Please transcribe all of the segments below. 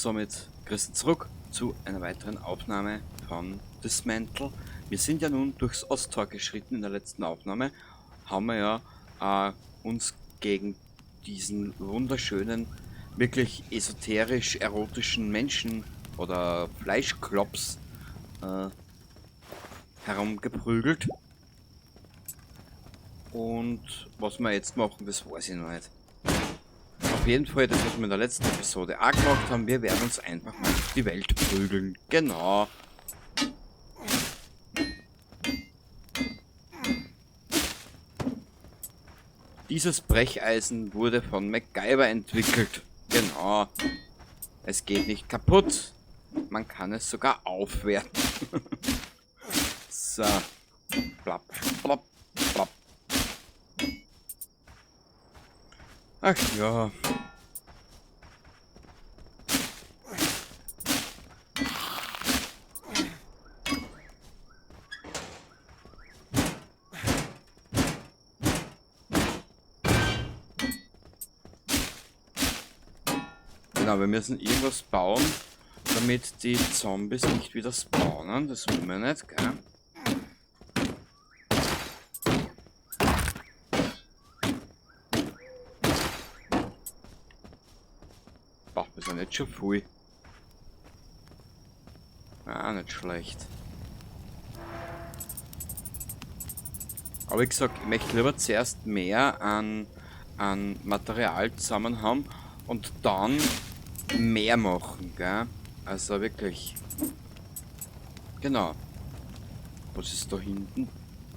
Somit grüßen zurück zu einer weiteren Aufnahme von Dysmantle. Wir sind ja nun durchs Osttor geschritten in der letzten Aufnahme. Haben wir ja uns gegen diesen wunderschönen, wirklich esoterisch-erotischen Menschen oder Fleischklops herumgeprügelt. Und was wir jetzt machen, das weiß ich noch nicht. Auf jeden Fall, das, was wir in der letzten Episode auch gemacht haben, wir werden uns einfach mal durch die Welt prügeln. Genau. Dieses Brecheisen wurde von MacGyver entwickelt. Genau. Es geht nicht kaputt. Man kann es sogar aufwerten. So. Plapp, plapp, plapp. Ach ja. Genau, wir müssen irgendwas bauen, damit die Zombies nicht wieder spawnen. Das wollen wir nicht, gell? Boah, wir sind jetzt schon voll. Ah, nicht schlecht. Aber wie gesagt, ich möchte lieber zuerst mehr an Material zusammen haben und dann mehr machen, gell? Also wirklich. Genau. Was ist da hinten?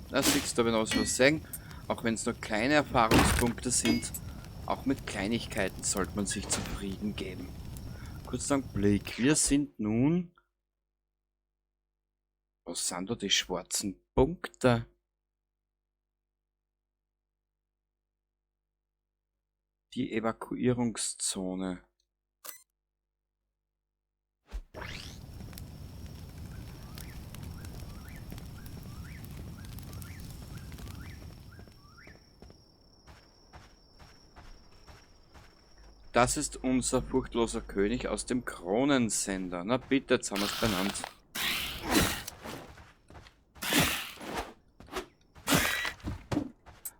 Da siehst du, wenn ich was sehen. Auch wenn es nur kleine Erfahrungspunkte sind, auch mit Kleinigkeiten sollte man sich zufrieden geben. Kurz einen Blick. Wir sind nun... Was sind da die schwarzen Punkte? Die Evakuierungszone. Das ist unser furchtloser König aus dem Kronensender. Na bitte, jetzt haben wir's benannt.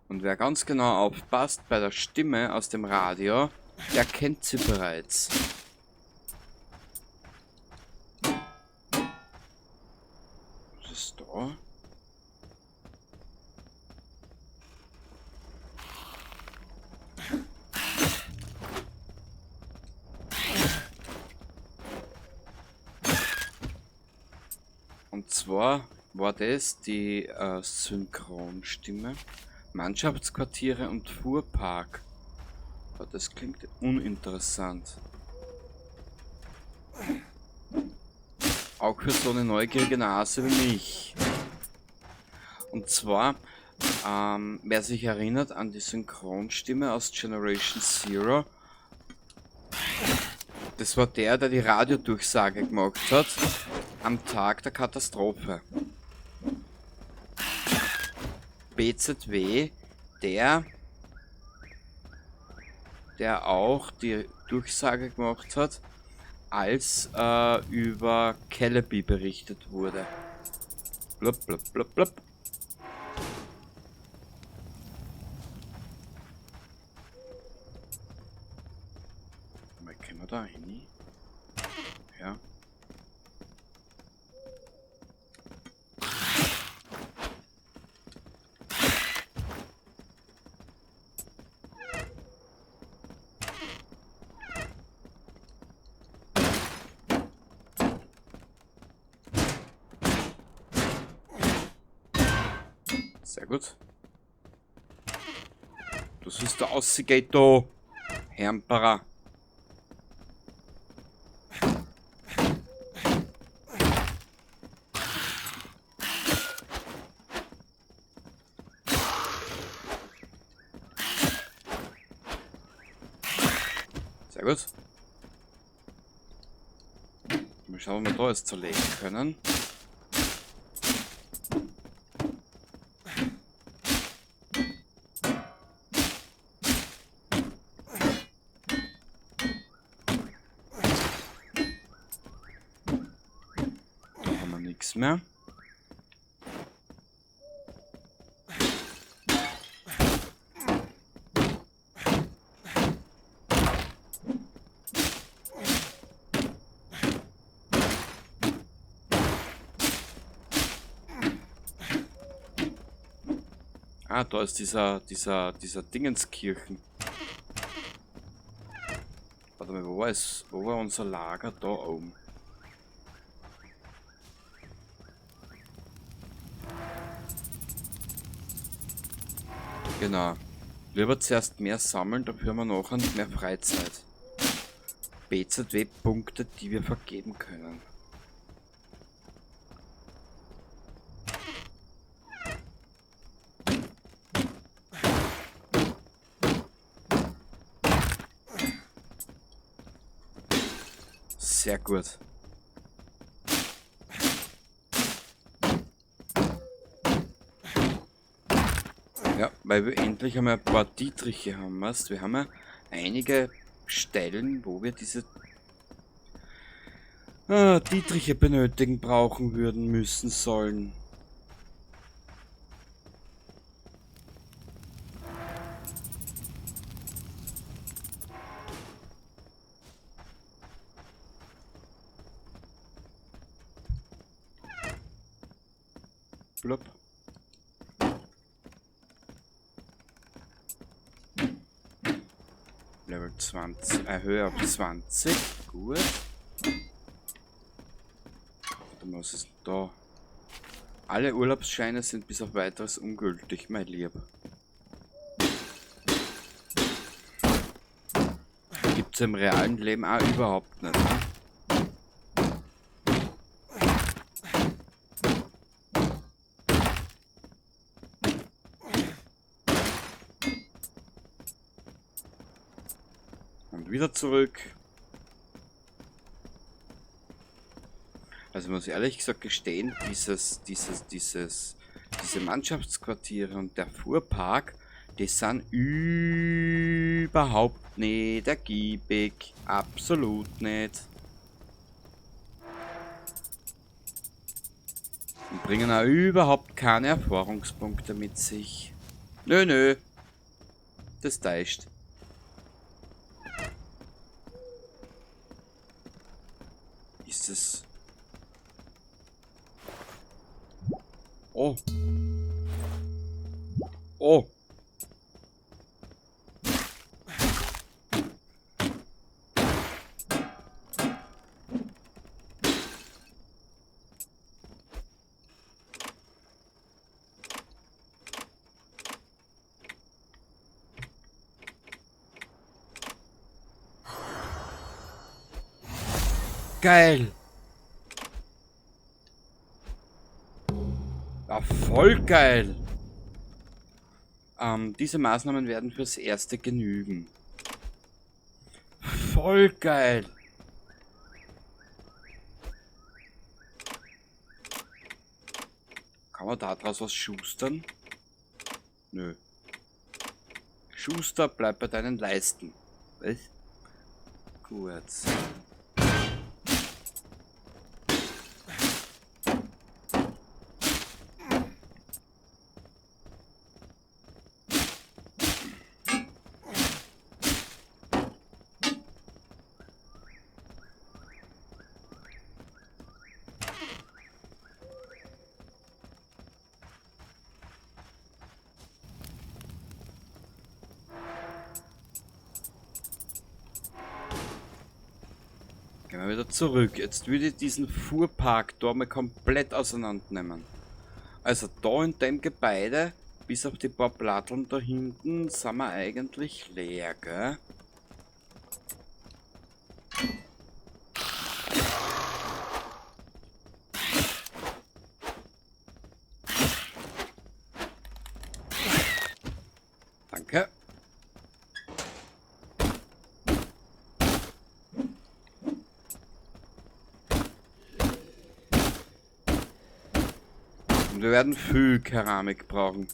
Und wer ganz genau aufpasst bei der Stimme aus dem Radio, der kennt sie bereits. Was ist da? Und zwar war das die Synchronstimme. Mannschaftsquartiere und Fuhrpark. Aber das klingt uninteressant. Auch für so eine neugierige Nase wie mich. Und zwar, wer sich erinnert an die Synchronstimme aus Generation Zero, das war der, der die Radiodurchsage gemacht hat am Tag der Katastrophe. BZW, der auch die Durchsage gemacht hat, als über Celebi berichtet wurde. Blub, blub, blub, blub. Mal, können wir da hin? Ja. Sehr gut. Das ist der Ausgeht da. Hermperer. Sehr gut. Mal schauen, ob wir da jetzt zerlegen können. nichts mehr. Ah, da ist dieser Dingenskirchen. Warte mal, wo war es? Wo war unser Lager? Da oben. Genau. Lieber zuerst mehr sammeln, dafür haben wir nachher mehr Freizeit. BZW-Punkte, die wir vergeben können. Sehr gut. Ja, weil wir endlich einmal ein paar Dietriche haben, weißt? Wir haben ja einige Stellen, wo wir diese Dietriche benötigen, brauchen würden, müssen, sollen. Blub. Level 20, Höhe auf 20, gut. Warte mal, was ist denn da? Alle Urlaubsscheine sind bis auf weiteres ungültig, mein Lieb. Gibt's im realen Leben auch überhaupt nicht, ne? Und wieder zurück. Also muss ich ehrlich gesagt gestehen, diese Mannschaftsquartiere und der Fuhrpark, die sind überhaupt nicht ergiebig. Absolut nicht. Und bringen auch überhaupt keine Erfahrungspunkte mit sich. Nö, nö. Das täuscht. Ist es... Oh. Oh. Geil. Ja, voll geil. Diese Maßnahmen werden fürs Erste genügen. Voll geil. Kann man da draus was schustern? Nö. Schuster, bleib bei deinen Leisten. Was? Gut. Gehen wir wieder zurück. Jetzt würde ich diesen Fuhrpark da mal komplett auseinandernehmen. Also da in dem Gebäude, bis auf die paar Platteln da hinten, sind wir eigentlich leer, gell? Danke. Und wir werden viel Keramik brauchen.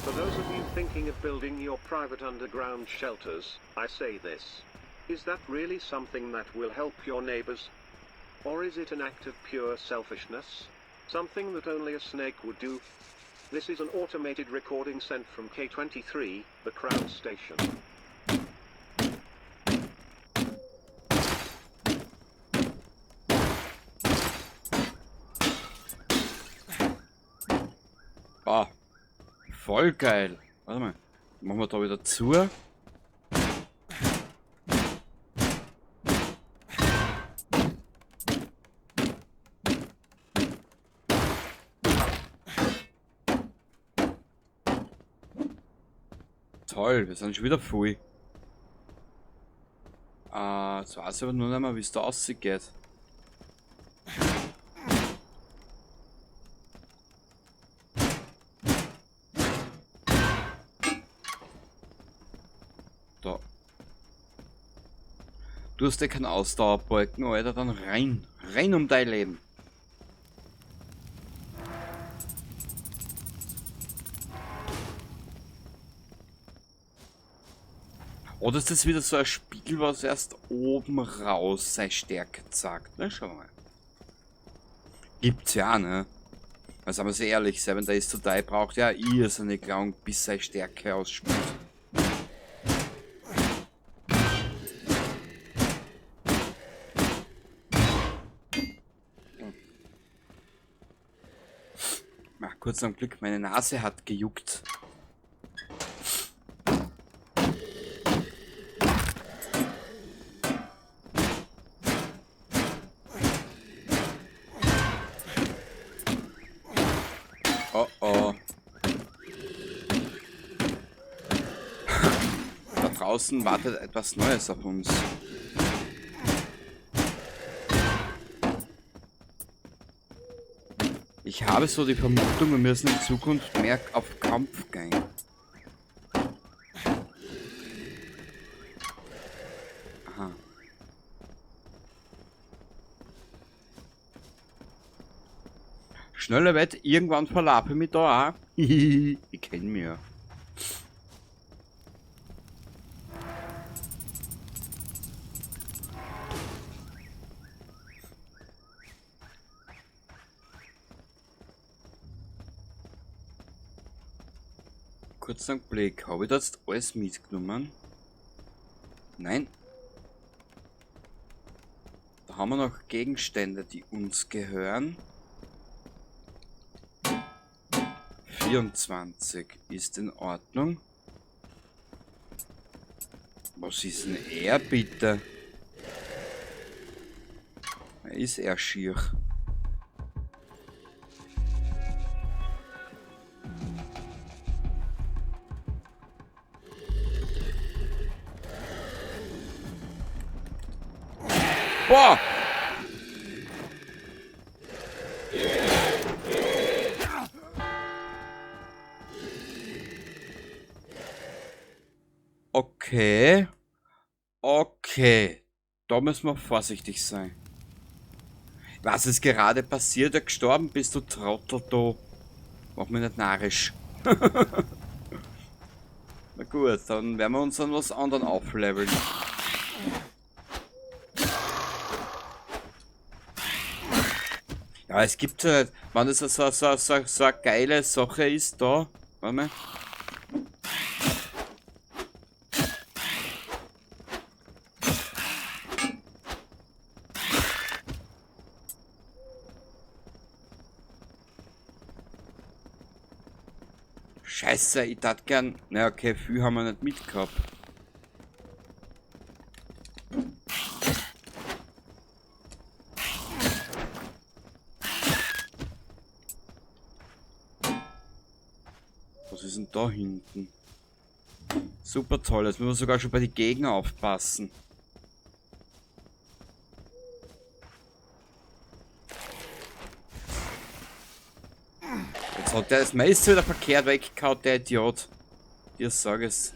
For those of you thinking of building your private underground shelters, I say this. Is that really something that will help your neighbors? Or is it an act of pure selfishness? Something that only a snake would do? This is an automated recording sent from K23, the Crown Station. Ah, voll geil. Warte mal, machen wir da wieder zu. Toll, wir sind schon wieder voll. Jetzt weiß ich aber nur nicht mehr, wie es da aussieht. Da. Du hast ja keinen Ausdauerbalken, Alter, dann rein. Rein um dein Leben. Oder ist das wieder so ein Spiegel, was erst oben raus seine Stärke zeigt? Na, schauen wir mal. Gibt's ja, ne? Also sagen wir es ehrlich, 7 Days to Die braucht ja irrsinnig lang, bis seine Stärke ausspielt. Ach, kurz am Glück, meine Nase hat gejuckt. Oh oh. Da draußen wartet etwas Neues auf uns. Ich habe so die Vermutung, wir müssen in Zukunft mehr auf Kampf gehen. Aha. Schneller Wett, irgendwann verlafe ich mich da auch. Ich kenn mich ja. Kurz einen Blick. Habe ich da jetzt alles mitgenommen? Nein. Da haben wir noch Gegenstände, die uns gehören. 24 ist in Ordnung. Was ist denn er bitte? Er ist er schier. Boah! Okay. Okay. Da müssen wir vorsichtig sein. Was ist gerade passiert? Ja, gestorben bist du, Trottel, du. Mach mich nicht narrisch. Na gut, dann werden wir uns an was anderem aufleveln. Ja, es gibt halt, wenn das so eine geile Sache ist da. Warte mal. Scheiße, ich tat gern. Na okay, viel haben wir nicht mitgehabt. Was ist denn da hinten? Super toll, jetzt müssen wir sogar schon bei den Gegnern aufpassen. Jetzt hat der das meiste wieder verkehrt weggehauen, der Idiot. Dir sag es.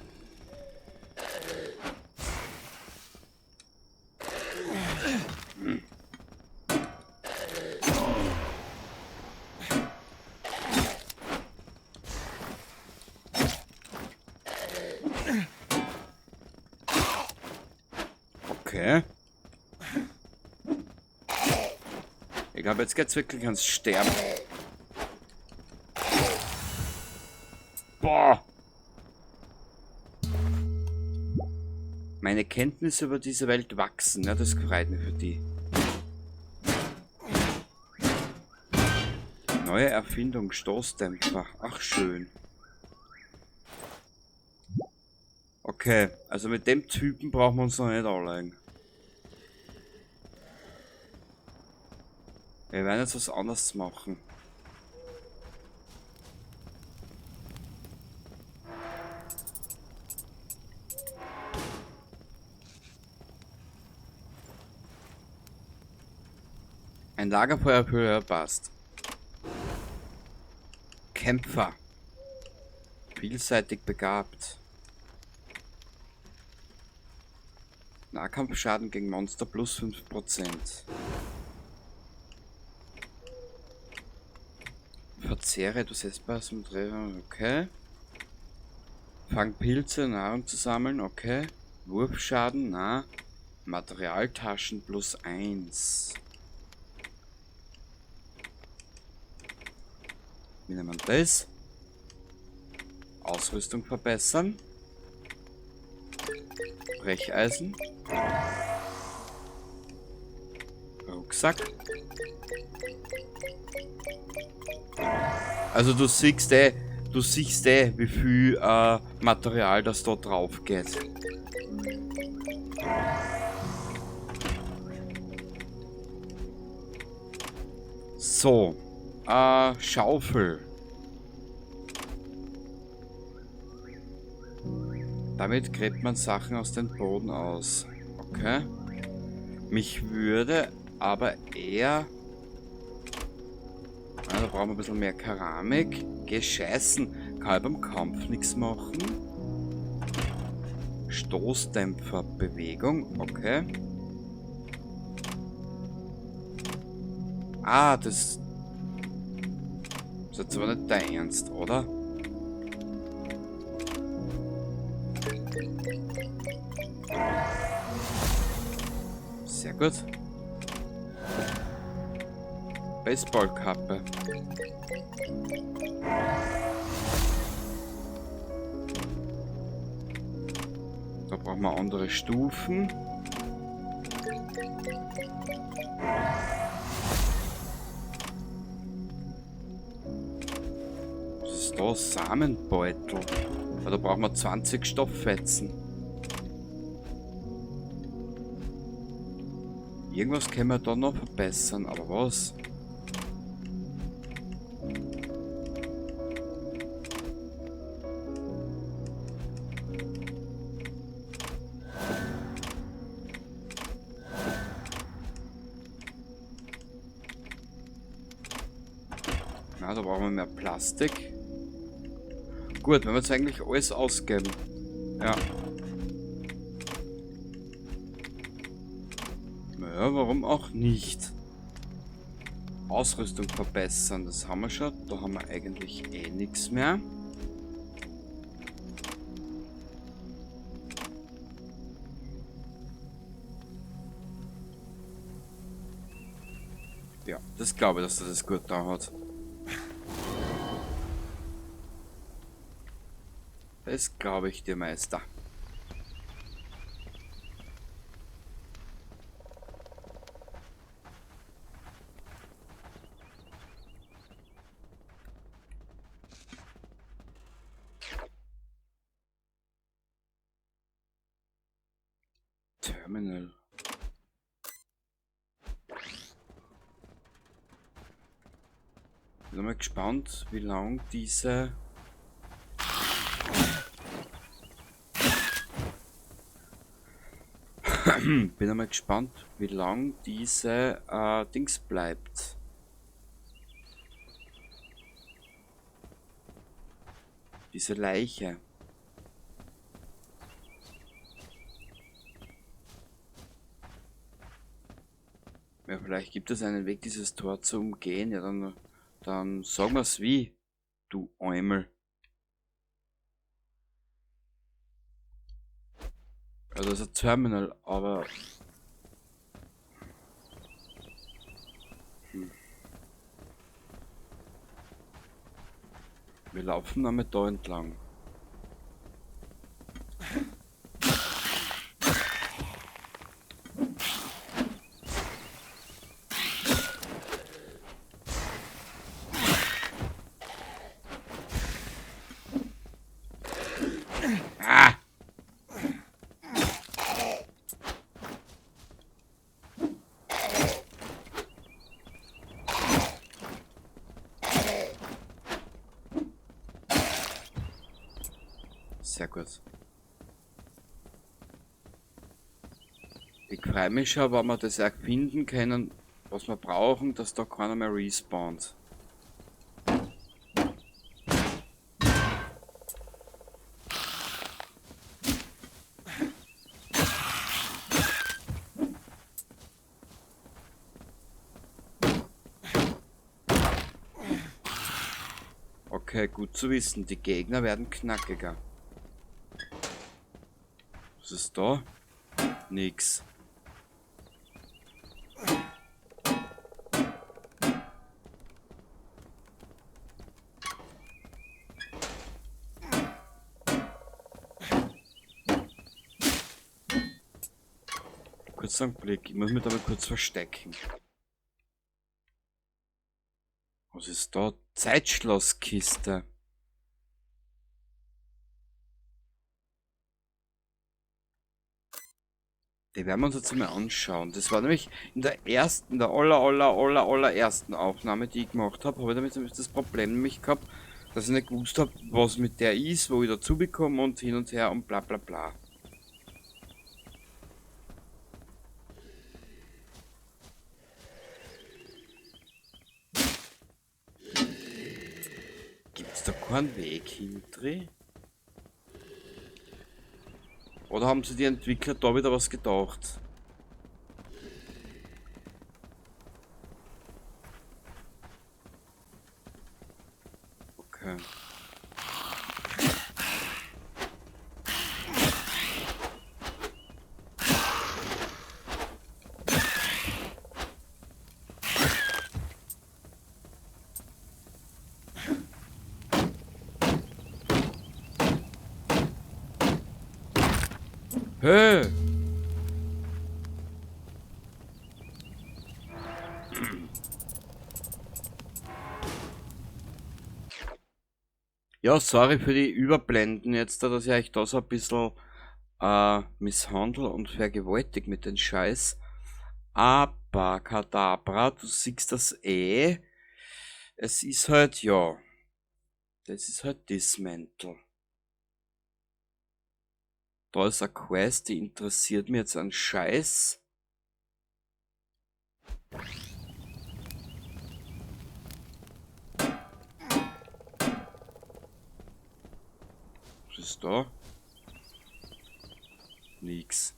Okay. glaube, jetzt geht's wirklich ans Sterben. Boah! Meine Kenntnisse über diese Welt wachsen. Ja, das freut mich für die. Neue Erfindung, Stoßdämpfer. Ach, schön. Okay, also mit dem Typen brauchen wir uns noch nicht anlegen. Wir werden jetzt was anderes machen. Ein Lagerfeuerpöhler passt. Kämpfer. Vielseitig begabt. Nahkampfschaden gegen Monster plus 5%. Verzehre etwas Essbares und Dreh, okay. Fang Pilze, Nahrung zu sammeln, okay. Wurfschaden, na. Materialtaschen plus 1. Wie nennt man das? Ausrüstung verbessern. Brecheisen. Rucksack. Also du siehst eh, wie viel Material das da drauf geht. So. Schaufel. Damit gräbt man Sachen aus dem Boden aus. Okay. Mich würde aber eher... Ah, da brauchen wir ein bisschen mehr Keramik. Geh scheißen. Kann ich beim Kampf nichts machen. Stoßdämpfer, Bewegung. Okay. Ah, das... Das ist jetzt aber nicht dein Ernst, oder? Sehr gut. Baseballkappe. Da brauchen wir andere Stufen. Was ist da? Samenbeutel. Ja, da brauchen wir 20 Stofffetzen. Irgendwas können wir da noch verbessern, aber was? Na, da brauchen wir mehr Plastik. Gut, wenn wir jetzt eigentlich alles ausgeben. Ja. Naja, warum auch nicht? Ausrüstung verbessern, das haben wir schon. Da haben wir eigentlich eh nichts mehr. Ja, das glaube ich, dass er das gut da hat. Das glaube ich dir, Meister. Terminal. Bin mal gespannt, wie lang diese Bin einmal gespannt, wie lang diese Dings bleibt. Diese Leiche. Ja, vielleicht gibt es einen Weg, dieses Tor zu umgehen. Ja, dann sagen wir's wie, du Eumel. Also das ist ein Terminal, aber... Wir laufen einmal da entlang. Ah! Sehr gut. Ich freue mich schon, wenn wir das auch finden können, was wir brauchen, dass da keiner mehr respawnt. Okay, gut zu wissen. Die Gegner werden knackiger. Was ist da? Nix. Kurz einen Blick. Ich muss mich da mal kurz verstecken. Was ist da? Zeitschlosskiste. Die werden wir uns jetzt mal anschauen. Das war nämlich in der ersten, der allerersten Aufnahme, die ich gemacht habe, habe ich damit nämlich das Problem nämlich gehabt, dass ich nicht gewusst habe, was mit der ist, wo ich dazu bekomme und hin und her und bla bla bla. Gibt's da keinen Weg hinter? Oder haben sich die Entwickler da wieder was gedacht? Okay. Hey! Ja, sorry für die Überblenden jetzt, dass ich euch da so ein bisschen misshandle und vergewaltig mit den Scheiß. Aber, Kadabra, du siehst das eh. Es ist halt, ja. Das ist halt Dismantle. Da ist eine Quest, die interessiert mich jetzt einen Scheiß. Was ist da? Nix.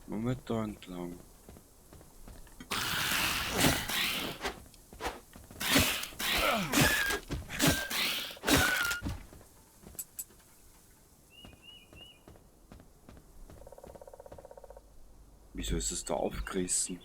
Moment, da entlang. Wieso ist es da aufgerissen?